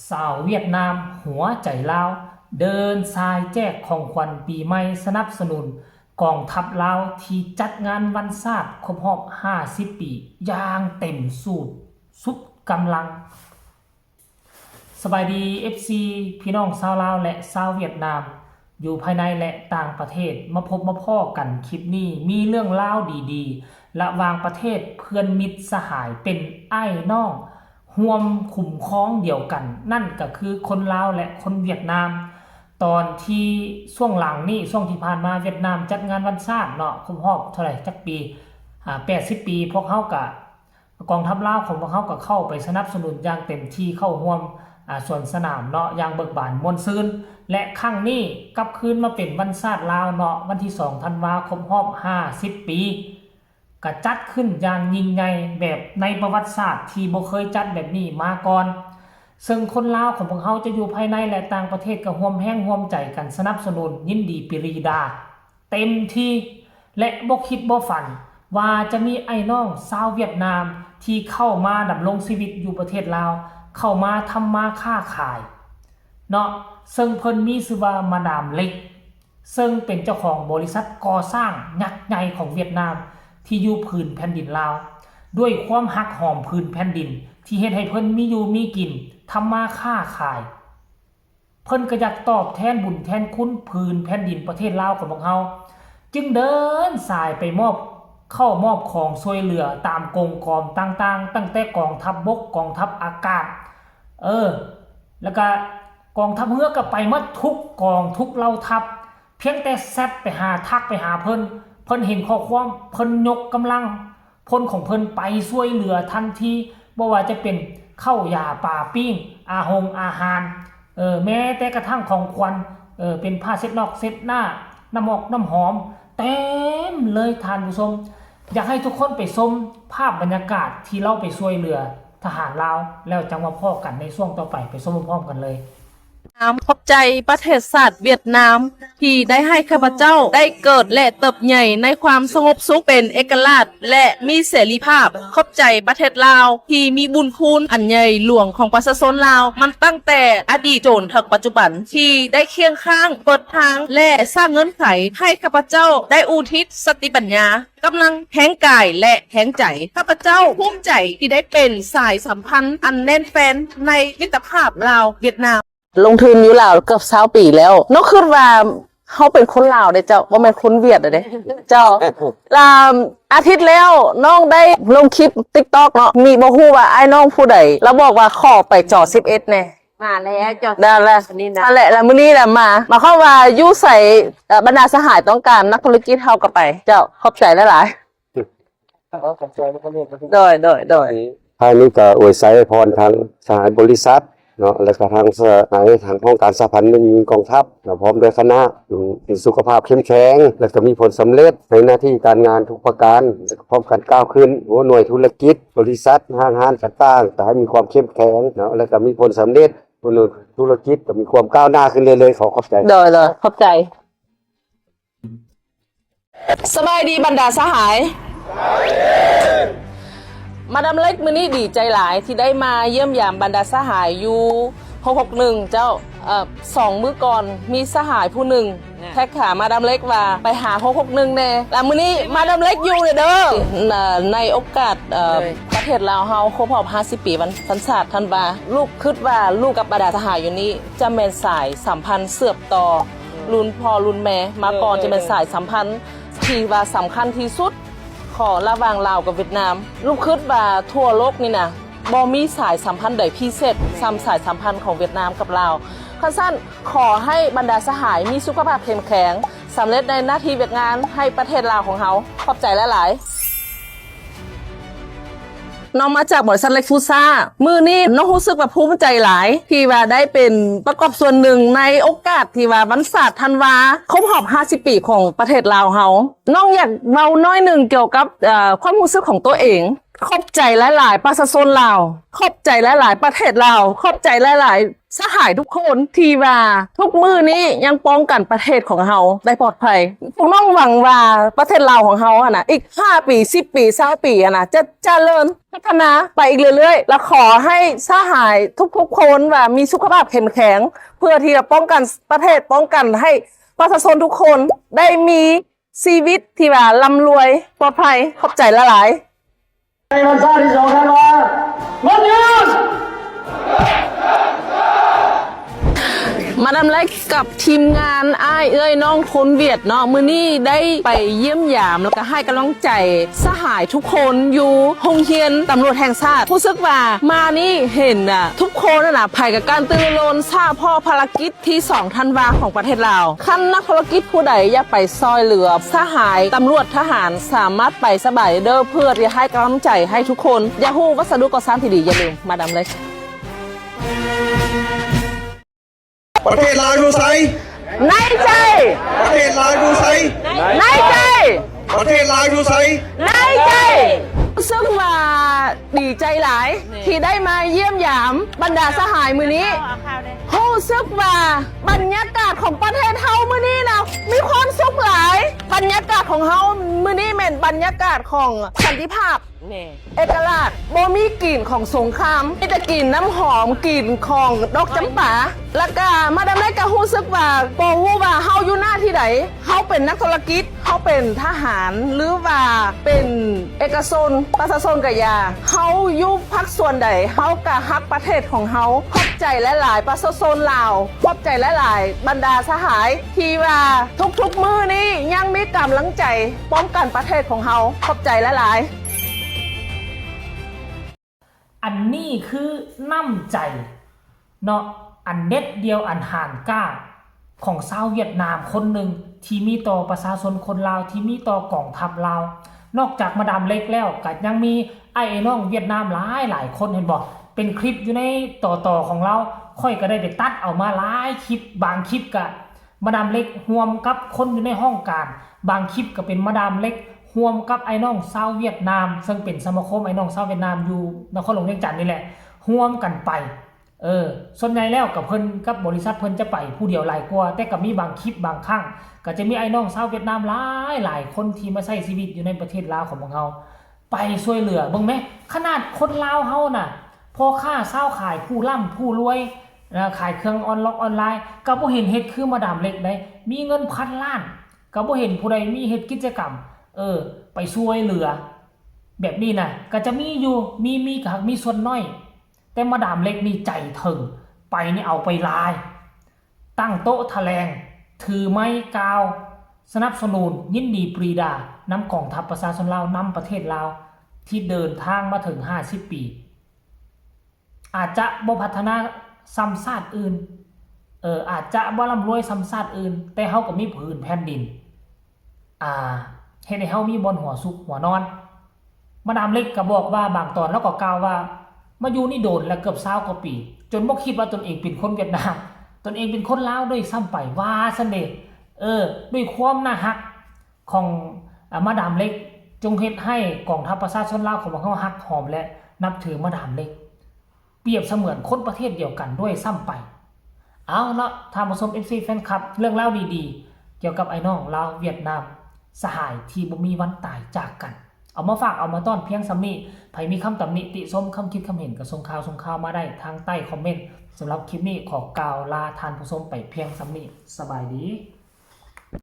ຊາວຫວຽດນາມຫົວໃຈລາວ ເດີນສາຍແຈກຂອງຂວັນປີໃໝ່ ສະໜັບສະໜູນກອງທັບລາວທີ່ຈັດງານວັນຊາດຄົບຮອບຫ້າສິບປີຢ່າງເຕັມສູບສຸດກຳລັງ. ສະບາຍດີ ເອັຟຊີ ພີ່ນ້ອງຊາວລາວ ແລະ ຊາວຫວຽດນາມ ຢູ່ພາຍໃນ ແລະ ຕ່າງປະເທດ ມາພົບມາພໍ້ກັນຄລິບນີ້ ມີເລື່ອງລາວດີໆ ລະຫວ່າງປະເທດເພື່ອນມິດສະຫາຍ ເປັນອ້າຍນ້ອງຮ່ວມຄຸ້ມຄອງດຽວກັນ ນັ້ນກະຄືຄົນລາວ ແລະ ຄົນຫວຽດນາມ. ຕອນທີ່ຊ່ວງຫຼັງນີ້ ຊ່ວງທີ່ຜ່ານມາ ຫວຽດນາມຈັດງານວັນຊາດເນາະ ຄົບຮອບເທົ່າໃດຈັກປີ ອາ ແປດສິບປີ ພວກເຮົາກະ ກອງທັບລາວຂອງພວກເຮົາກໍເຂົ້າໄປສະໜັບສະໜູນຢ່າງເຕັມທີ່ ເຂົ້າຮ່ວມ ອາ ສວນສະໜາມເນາະ ຢ່າງເບີກບານມ່ວນຊື່ນ ແລະ ຄັ້ງນີ້ກັບຄືນມາເປັນວັນຊາດລາວເນາະ ວັນທີສອງທັນວາ ຄົບຮອບຫ້າສິບປີ ກະຈັດຂຶ້ນຢ່າງຍິ່ງໃຫຍ່ ແບບໃນປະຫວັດສາດທີ່ບໍ່ເຄີຍຈັດແບບນີ້ມາກ່ອນ ເຊິ່ງຄົນລາວຂອງພວກເຮົາຈະຢູ່ພາຍໃນ ແລະ ຕ່າງປະເທດກໍຮ່ວມແຮງຮ່ວມໃຈກັນສະໜັບສະໜູນ ຍິນດີປະຣີດາ ເຕັມທີ່ ແລະ ບໍ່ຄິດບໍ່ຝັນວ່າຈະມີອ້າຍນ້ອງຊາວຫວຽດນາມທີ່ເຂົ້າມາດຳລົງຊີວິດຢູ່ປະເທດລາວ ເຂົ້າມາທຳມາຄ້າຂາຍເນາະ ເຊິ່ງເພິ່ນມີຊື່ວ່າມາດາມເລັກ ເຊິ່ງເປັນເຈົ້າຂອງບໍລິສັດກໍ່ສ້າງຍັກໃຫຍ່ຂອງຫວຽດນາມ ທີ່ຢູ່ຜືນແຜ່ນດິນລາວ ດ້ວຍຄວາມຮັກຫອມຜືນແຜ່ນດິນ ທີ່ເຮັດໃຫ້ເພິ່ນມີຢູ່ມີກິນ ທຳມາຄ້າຂາຍ. ເພິ່ນກໍຢາກຕອບແທນບຸນແທນຄຸນຜືນແຜ່ນດິນປະເທດລາວຂອງພວກເຮົາ ຈຶ່ງເດີນສາຍໄປມອບເຂົ້າມອບຂອງຊ່ວຍເຫຼືອຕາມກົງກອມຕ່າງໆ ຕັ້ງແຕ່ກອງທັບບົກ, ກອງທັບອາກາດ ເອີ ແລ້ວກະກອງທັບເຮືອ ກໍໄປໝົດທຸກກອງທຸກເຫຼົ່າທັບ ພຽງແຕ່ແຊັດໄປຫາ ທັກໄປຫາເພິ່ນ ເພິ່ນເຫັນຂໍ້ຄວາມ ເພິ່ນຍົກກຳລັງ ພົນຂອງເພິ່ນໄປຊ່ວຍເຫຼືອທັນທີ ບໍ່ວ່າຈະເປັນເຂົ້າຢາປາປີ້ງ ອາຫົງອາຫານ ເອີ ແມ້ແຕ່ກະທັ່ງຂອງຂວັນ ເອີ ເປັນຜ້າເຊັດນອກເຊັດໜ້າ ນ້ຳອອກນ້ຳຫອມ ເຕັມເລີຍທ່ານຜູ້ຊົມ. ຢາກໃຫ້ທຸກຄົນໄປຊົມພາບບັນຍາກາດທີ່ລາວໄປຊ່ວຍເຫຼືອທະຫານລາວ ແລ້ວຈັ່ງມາພໍ້ກັນໃນຊ່ວງຕໍ່ໄປ ໄປຊົມພ້ອມໆກັນເລີຍ. ນາມຂອບໃຈປະເທດຊາດຫວຽດນາມ ທີ່ໄດ້ໃຫ້ຂ້າພະເຈົ້າໄດ້ເກີດ ແລະ ເຕີບໃຫຍ່ໃນຄວາມສະຫງົບສຸກ ເປັນເອກະລາດ ແລະ ມີເສລີພາບ. ຂອບໃຈປະເທດລາວ ທີ່ມີບຸນຄຸນອັນໃຫຍ່ຫຼວງຂອງປະຊາຊົນລາວ ມາຕັ້ງແຕ່ອະດີດຈົນເຖິງປັດຈຸບັນ ທີ່ໄດ້ຄຽງຂ້າງເປີດທາງ ແລະ ສ້າງເງື່ອນໄຂໃຫ້ຂ້າພະເຈົ້າໄດ້ອຸທິດສະຕິປັນຍາ ກຳລັງແຮງກາຍ ແລະ ແຮງໃຈ. ຂ້າພະເຈົ້າພູມໃຈທີ່ໄດ້ເປັນສາຍສຳພັນອັນແໜ້ນແຟ້ນໃນມິດຕະພາບລາວຫວຽດນາມ. ລົງທຶນຢູ່ລາວເກືອບຊາວປີແລ້ວ. ນ້ອງຄິດວ່າເຮົາເປັນຄົນລາວເດ້ເຈົ້າ ບໍ່ແມ່ນຄົນຫວຽດເດ້ເຈົ້າ. ລະອາທິດແລ້ວນ້ອງໄດ້ລົງຄລິບ TikTok ເນາະ ມີ ບໍ່ຮູ້ວ່າອ້າຍນ້ອງຜູ້ໃດ ລະບອກວ່າຂໍໄປຈໍສິບເອັດແດ່ ມາແລ້ວເຈົ້າ ນັ້ນແຫຼະ ອັນນີ້ນະ ນັ້ນແຫຼະ ລະມື້ນີ້ລະມາ ໝາຍຄວາມວ່າຢູ່ໃສ ເອີ ບັນດາສະຫາຍຕ້ອງການນັກທຸລະກິດ ເຮົາກໍໄປເຈົ້າ. ຂອບໃຈຫຼາຍໆ. ໂດຍ ໂດຍ ໂດຍ. ທ້າຍນີ້ກໍອວຍໄຊອວຍພອນທາງສະຫາຍບໍລິສັດເນາະ ແລະກໍທາງສະຫາຍທາງຫ້ອງການສະຫະພັນແມ່ຍິງກອງທັບເນາະ ພ້ອມດ້ວຍຄະນະ ມີສຸຂະພາບເຂັ້ມແຂງ ແລະກໍມີຜົນສຳເລັດໃນໜ້າທີ່ການງານທຸກປະການ ແລະກໍພ້ອມກັນກ້າວຂຶ້ນ ຫົວໜ່ວຍທຸລະກິດ ບໍລິສັດ ຫ້າງຮ້ານຕ່າງໆ ກໍໃຫ້ມີຄວາມເຂັ້ມແຂງເນາະ ແລະກໍມີຜົນສຳເລັດ ຫົວໜ່ວຍທຸລະກິດກໍມີຄວາມກ້າວໜ້າຂຶ້ນເລື້ອຍໆ. ຂໍຂອບໃຈ. ໂດຍ ໂດຍ ຂອບໃຈ. ສະບາຍດີບັນດາສະຫາຍ. ມາດາມເລັກ ມື້ນີ້ດີໃຈຫຼາຍທີ່ໄດ້ມາຢ້ຽມຢາມບັນດາສະຫາຍຢູ່ຫົກຫົກໜຶ່ງເຈົ້າ. ເອີ ສອງມື້ກ່ອນມີສະຫາຍຜູ້ໜຶ່ງ ນະ ແທັກຫາມາດາມເລັກວ່າໄປຫາຫົກຫົກໜຶ່ງແດ່ ລະມື້ນີ້ມາດາມເລັກຢູ່ເດີ. ໃນໂອກາດ ເອີ ໂດຍ ປະເທດລາວເຮົາຄົບຮອບຫ້າສິບປີວັນ ວັນຊາດທັນວາ ລູກຄິດວ່າລູກກັບບັນດາສະຫາຍຢູ່ນີ້ຈະແມ່ນສາຍສຳພັນເຊື່ອມຕໍ່ ລຸ້ນພໍ່ລຸ້ນແມ່ມາກ່ອນ ເອີ ຈະແມ່ນສາຍສຳພັນທີ່ວ່າສຳຄັນທີ່ສຸດຂອງລະຫວ່າງລາວກັບຫວຽດນາມ. ລູກຄິດວ່າທົ່ວໂລກນີ້ນະ ບໍ່ມີສາຍສຳພັນໃດພິເສດສ່ຳສາຍສຳພັນຂອງຫວຽດນາມກັບລາວ. ຄັນຊັ້ນ ຂໍໃຫ້ບັນດາສະຫາຍມີສຸຂະພາບເຂັ້ມແຂງ, ສຳເລັດໃນໜ້າທີ່ວຽກງານໃຫ້ປະເທດລາວຂອງເຮົາ. ຂອບໃຈຫຼາຍໆ. ນ້ອງມາຈາກບໍລິສັດເລັກຟູຊາ. ມື້ນີ້ນ້ອງຮູ້ສຶກວ່າພູມໃຈຫຼາຍ ທີ່ວ່າໄດ້ເປັນປະກອບສ່ວນໜຶ່ງໃນໂອກາດທີ່ວ່າວັນຊາດທັນວາ ຄົບຮອບຫ້າສິບປີຂອງປະເທດລາວເຮົາ. ນ້ອງຢາກເວົ້າໜ້ອຍໜຶ່ງກ່ຽວກັບ ເອີ ຄວາມຮູ້ສຶກຂອງຕົວເອງ ຂອບໃຈຫຼາຍໆ ປະຊາຊົນລາວ, ຂອບໃຈຫຼາຍໆ ປະເທດລາວ, ຂອບໃຈຫຼາຍໆ ສະຫາຍທຸກຄົນທີ່ວ່າທຸກມື້ນີ້ຍັງປ້ອງກັນປະເທດຂອງເຮົາໄດ້ປອດໄພ. ພວກນ້ອງຫວັງວ່າປະເທດລາວຂອງເຮົາຫັ້ນນະ ອີກຫ້າປີ ສິບປີ ຊາວປີຫັ້ນນະ ຈະຈະເລີນພັດທະນາໄປອີກເລື້ອຍໆ ແລະ ຂໍໃຫ້ສະຫາຍທຸກໆຄົນວ່າມີສຸຂະພາບເຂັ້ມແຂງ ເພື່ອທີ່ຈະປ້ອງກັນປະເທດ, ປ້ອງກັນໃຫ້ປະຊາຊົນທຸກຄົນໄດ້ມີ ຊີວິດທີ່ວ່າລ່ຳລວຍປອດໄພ. ຂອບໃຈຫຼາຍໆ. ໃນວັນເສົາທີສອງທັນວາ ມັນຍືນ! ມາດາມເລັກກັບທີມງານອ້າຍເອື້ອຍນ້ອງຄົນຫວຽດເນາະ ມື້ນີ້ໄດ້ໄປຢ້ຽມຢາມ ແລ້ວກໍໃຫ້ກຳລັງໃຈສະຫາຍທຸກຄົນຢູ່ໂຮງຮຽນຕຳຫຼວດແຫ່ງຊາດ. ຮູ້ສຶກວ່າມານີ້ເຫັນ ອ່າ ທຸກຄົນຫັ້ນນະ ໃຜກໍກະກະຕືລືລົ້ນ ຖ້າພໍ້ພາລະກິດ ທີສອງທັນວາຂອງປະເທດລາວ. ຄັນນັກທຸລະກິດຜູ້ໃດຢາກໄປຊ່ອຍເຫຼືອສະຫາຍຕຳຫຼວດທະຫານ ສາມາດໄປສະບາຍເດີ ເພື່ອທີ່ໃຫ້ກຳລັງໃຈໃຫ້ທຸກຄົນ. ຢາກຮູ້ວັດສະດຸກໍ່ສ້າງທີ່ດີ ຢ່າລືມມາດາມເລັກ. ປະເທດລາວຢູ່ໃສ? ໃນໃຈ. ປະເທດລາວຢູ່ໃສ? ໃນໃຈ. ປະເທດລາວຢູ່ໃສ? ໃນໃຈ. ຮູ້ສຶກວ່າດີໃຈຫຼາຍ ທີ່ໄດ້ມາຢ້ຽມຢາມບັນດາສະຫາຍມື້ນີ້. ຮູ້ສຶກວ່າບັນຍາກາດຂອງປະເທດເຮົາມື້ນີ້ນະ ມີຄວາມສຸກຫຼາຍ. ບັນຍາກາດຂອງເຮົາມື້ນີ້ແມ່ນບັນຍາກາດຂອງສັນຕິພາບ, ເອກະລາດ, ບໍ່ມີກິ່ນຂອງສົງຄາມ, ມີແຕ່ກິ່ນນ້ຳຫອມ, ກິ່ນຂອງດອກຈຳປາ. ແລ້ວກະມາດາມເລັກກະຮູ້ສຶກວ່າ ບໍ່ຮູ້ວ່າເຮົາຢູ່ໜ້າທີ່ໃດ, ເຮົາເປັນນັກທຸລະກິດ, ເຮົາເປັນທະຫານ ຫຼືວ່າເປັນເອກະຊົນ, ປະຊາຊົນກະຢ່າ, ເຮົາຢູ່ພາກສ່ວນໃດ ເຮົາກະຮັກປະເທດຂອງເຮົາ. ຂອບໃຈຫຼາຍໆ ປະຊາຊົນລາວ, ຂອບໃຈຫຼາຍໆ ບັນດາສະຫາຍ ທີ່ວ່າທຸກໆມື້ນີ້ຍັງມີກຳລັງໃຈປ້ອງກັນປະເທດຂອງເຮົາ. ຂອບໃຈຫຼາຍໆ. ອັນນີ້ຄືນ້ຳໃຈເນາະ ອັນເດັດດ່ຽວອັນຫານກ້າຂອງຊາວຫວຽດນາມຄົນໜຶ່ງ ທີ່ມີຕໍ່ປະຊາຊົນຄົນລາວ ທີ່ມີຕໍ່ກອງທັບລາວ. ນອກຈາກມາດາມເລັກແລ້ວ ກໍຍັງມີອ້າຍ ອ້າຍນ້ອງຫວຽດນາມຫຼາຍໆຄົນ ເຫັນບໍ່? ເປັນຄລິບຢູ່ໃນຕໍ່ໆຂອງລາວ ຂ້ອຍກໍໄດ້ໄປຕັດເອົາມາຫຼາຍຄລິບ, ບາງຄລິບກໍ ມາດາມເລັກຮ່ວມກັບຄົນຢູ່ໃນຫ້ອງການ, ບາງຄລິບກໍເປັນມາດາມເລັກຮ່ວມກັບອ້າຍນ້ອງຊາວຫວຽດນາມ ເຊິ່ງເປັນສະມາຄົມອ້າຍນ້ອງຊາວຫວຽດນາມຢູ່ນະຄອນຫຼວງວຽງຈັນນີ້ແຫຼະ ຮ່ວມກັນໄປ. ເອີ ສ່ວນໃຫຍ່ແລ້ວກໍເພິ່ນກັບບໍລິສັດເພິ່ນຈະໄປຜູ້ດຽວຫຼາຍກວ່າ, ແຕ່ກໍມີບາງຄລິບບາງຄັ້ງ ກໍຈະມີອ້າຍນ້ອງຊາວຫວຽດນາມຫຼາຍໆຄົນທີ່ມາໃຊ້ຊີວິດຢູ່ໃນປະເທດລາວຂອງພວກເຮົາ ໄປຊ່ວຍເຫຼືອ. ເບິ່ງແມະ ຂະໜາດຄົນລາວເຮົານະ ພໍ່ຄ້າຊາວຂາຍ ຜູ້ລ່ຳຜູ້ລວຍ ນະ ຂາຍເຄື່ອງອອນລັອກອອນລາຍ ກໍບໍ່ເຫັນເຮັດຄືມາດາມເລັກໃດ. ມີເງິນພັນລ້ານ ກໍບໍ່ເຫັນຜູ້ໃດມີເຮັດກິດຈະກຳ ເອີ ໄປຊ່ວຍເຫຼືອແບບນີ້ນະ. ກໍຈະມີຢູ່ ມີ ມີ ກໍຫາກມີສ່ວນໜ້ອຍ ແຕ່ມາດາມເລັກນີ້ໃຈເຖິງ ໄປນີ້ເອົາໄປຫຼາຍ. ຕັ້ງໂຕະຖະແຫຼງ ຖືໄມກ່າວ ສະໜັບສະໜູນ ຍິນດີປຣີດານຳກອງທັບປະຊາຊົນລາວ ນຳປະເທດລາວ ທີ່ເດີນທາງມາເຖິງຫ້າສິບປີ. ອາດຈະບໍ່ພັດທະນາສ່ຳຊາດອື່ນ, ເອີ ອາດຈະບໍ່ລ່ຳລວຍສ່ຳຊາດອື່ນ, ແຕ່ເຮົາກໍມີຜືນແຜ່ນດິນ ອ່າ ເຮັດໃຫ້ເຮົາມີບ່ອນຫົວສຸກຫົວນອນ. ມາດາມເລັກກໍບອກວ່າ ບາງຕອນລາວກໍກ່າວວ່າ ມາຢູ່ນີ້ໂດນແລ້ວ ເກືອບຊາວກວ່າປີ ຈົນບໍ່ຄິດວ່າຕົນເອງເປັນຄົນຫວຽດນາມ, ຕົນເອງເປັນຄົນລາວດ້ວຍຊ້ຳໄປ ວ່າຊັ້ນເດ. ເອີ ດ້ວຍຄວາມໜ້າຮັກຂອງ ອາ ມາດາມເລັກ ຈົ່ງເຮັດໃຫ້ກອງທັບປະຊາຊົນລາວຂອງພວກເຮົາຮັກຫອມ ແລະ ນັບຖືມາດາມເລັກ ປຽບສະເໝືອນຄົນປະເທດດຽວກັນດ້ວຍຊ້ຳໄປ. ເອົາເນາະ ທ່ານຜູ້ຊົມ ເອັຟຊີ ແຟນຄລັບ ເລື່ອງລາວດີໆ ກ່ຽວກັບອ້າຍນ້ອງລາວຫວຽດນາມ ສະຫາຍທີ່ບໍ່ມີວັນຕາຍຈາກກັນ ເອົາມາຝາກເອົາມາຕ້ອນພຽງສ່ຳນີ້. ໃຜມີຄຳຕຳໜິຕິຊົມ ຄຳຄິດຄຳເຫັນ ກໍສົ່ງຂ່າວ ສົ່ງຂ່າວມາໄດ້ທາງໃຕ້ຄອມເມັນ. ສຳລັບຄລິບນີ້ ຂໍກ່າວລາທ່ານຜູ້ຊົມໄປພຽງສ່ຳນີ້. ສະບາຍດີ.